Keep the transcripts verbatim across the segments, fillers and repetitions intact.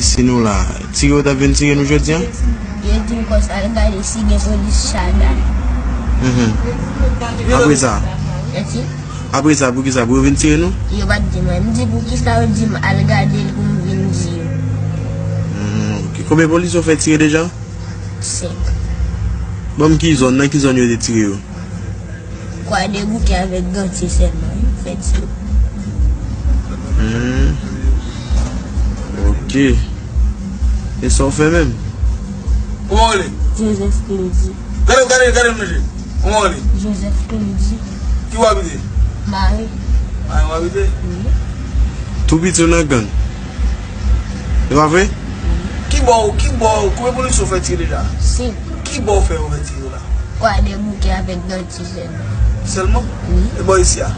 Si nou la, tire yo t ap vin tire nou jodi a? Yo di m konsa, al gade si gen polis Chada. Mhm. Apre sa? Eti? Apre sa, poukisa? Pou yo vin tire nou? Yo pa t di mwen. M di, poukisa yo di m al gade l pou m vin di yo? Hmm, ok. Konbyen polis yo fè tire deja? Senk. Ban m ki zòn, nan ki zòn yo te tire yo? Kwadèboukè avèk Gantye sèlman, wi, fè tire. Hmm. Ok. E sa w fè menm? Kòman w rele? Joseph Clody. Gade, gade, gade nan je. Kòman w rele? Joseph Clody. Ki w abite? Mare. Mare w abite? Wi. Tou piti w nan gang. E pa vre? Wi. Ki bò, ki bò, konbyen polis yo fè tire deja? Senk. Ki bò w fè yo fè tire la? Kwadèboukè avèk Gantye sèlman. Sèlman? Wi. E bò isi a?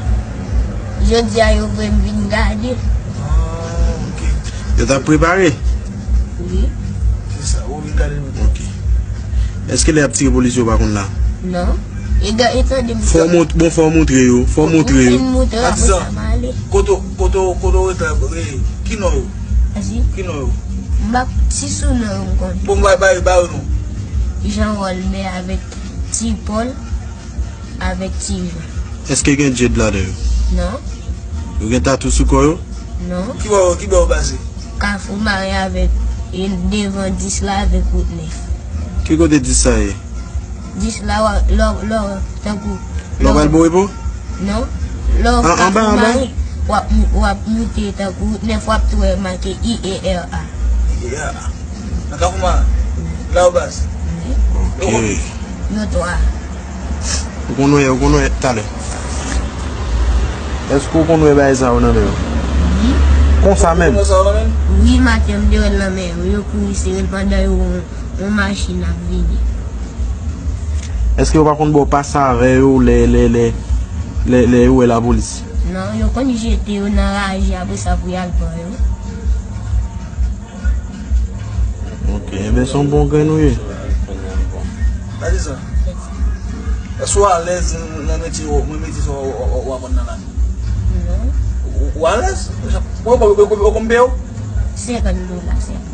Jodi a yo voye m vin gade. Ah, ok. Yo t ap prepare? Wi. Se sa, ou vin gade nou. Ok. Èske lè y ap tire polis yo pa konn la? Non. E ga-, e tande m. Fò w mont-, bon, fò w montre yo, fò w montre yo. M fin montre apre sa m ale. Kote, kote, kote w rete, e, ki non yo? Esi? Ki non yo? M pa, si sou non yo m konnen. Bon, bay, bay, bay yo non. Jean Rolbè avèk Ti Pòl avèk Ti Jan. Èske gen djed ladan yo? Non. Yo gen tatou sou kò yo? Non. Ki bò, ki bò yo pase? Kafou Mare avèk, e, devan dis la avèk wout nèf. Ki kote dis sa ye? Dis la, w a, lò, lò, tankou. Lò w al Borepo? Non. Lò w Kafou Mare, w ap mou-, w ap moute tankou wout nèf, w ap tou wè make I E R A. I E R A. Nan Kafou Mare? La yo baz? Wi. Ok. Yo twa. Ou konn wè, ou konn wè talè. Èske ou konn wè bagay sa yo nan men yo? Wi. Konsa menm? Ou konn wè sa yo nan men? Wi, maten m te wè l nan men yo. Yo kouri sere l pandan yo wè yon, yon machin ap vini. Èske yo pa konn ba w pase avè yo lè, lè, lè, lè, lè yo wè lapolis? Non, yo konn jete yo nan raje apre sa pou y al pran yo. Ok, enben se yon bon grenn ou ye. Gade sa. Èske w alèz nan metye w, nan metye sa w, w, w, w aprann nan la? Non. Ou, ou alèz? Ou, ou, ou, ou konn peye w? Senkant dola, senkant.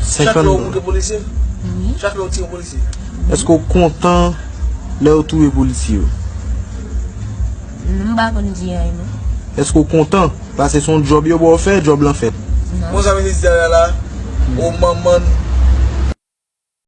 Chak lè w moute polisye? Wi. Chak lè w tire polisye? Èske w kontan lè yo touye polisye yo? M pa konn di anyen, non. Èske w kontan? Paske se yon djòb yo ba w fè, djòb lan fèt. Non. Bon, sa vle di a la, o manman,